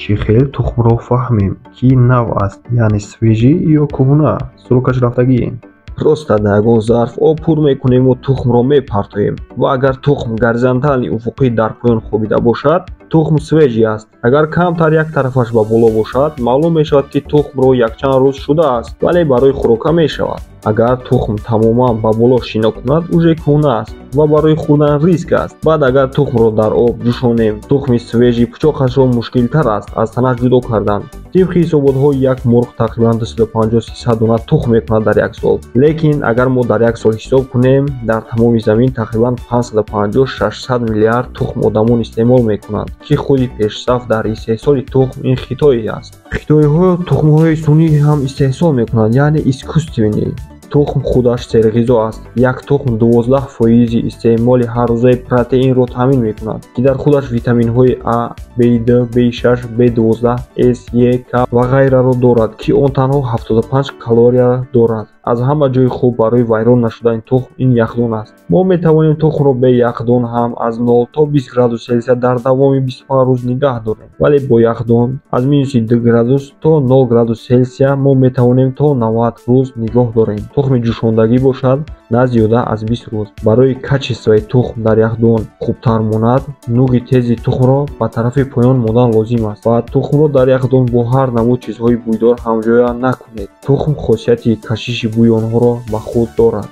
Чӣ хел тухмро фаҳмем, ки нав аст, яъне свежий ё кӯҳна, срокаш рафтагӣ? Просто дар ягон зарф об пур мекунему тухмро мепартоем ва агар тухм горизонтальный, уфуқӣ дар поён хобида бошад, тухм свежий аст. Агар камтар як тарафаш ба боло бошад, маълум мешавад, ки тухмро якчанд рӯз шудааст, вале барои хӯрока мешавад. Агар тухм тамоман ба боло шино кунад, уже кӯҳна аст ва барои хӯрдан риск аст. Баъд агар тухмро дар об ҷӯшонем, тухми свежий пучоқашро мушкилтар аст аз танаш ҷудо кардан. Тибқи ҳисоботҳо, як мурғ тақрибан 250-300 дона тухм мекунад дар як сол. Лекин агар мо дар як сол ҳисоб кунем, дар тамоми замин тақрибан 550-600 миллиард тухм одамон истеъмол мекунанд, ки худи пешсаф дар истеҳсоли тухм ин Хитой аст. Хитоиҳо тухмҳои сунъӣ ҳам истеҳсол мекунанд, яъне искусственный. Тухм худаш серғизо аст. Як тухм 12 фоизи истеъмоли ҳаррӯзаи протеинро таъмин мекунад, ки дар худаш витаминҳои А, Б2, Б6, Б12, С, Е, К ва ғайраро дорад, ки он танҳо 75 калория дорад. Аз ҳама ҷои хуб барои вайрон нашудани тухм ин яхдон аст. Мо метавонем тухмро бе яхдон ҳам аз 0 то 20 градус Селсия дар давоми 25 рӯз нигаҳ дорем, вале бо яхдон аз минуси 2 градус то 0 градус Селсия мо метавонем то 90 рӯз нигоҳ дорем. Тухми ҷӯшондагӣ бошад, на зиёда аз 20 рӯз. Барои качествои тухм дар яхдон хубтар монад, нуги тези тухмро ба тарафи поён мондан лозим аст ва тухмро дар яхдон бо ҳар намуд чизҳои бӯйдор ҳамҷоя накунед. Тухм хосияти кашиши бӯи онҳоро ба худ дорад.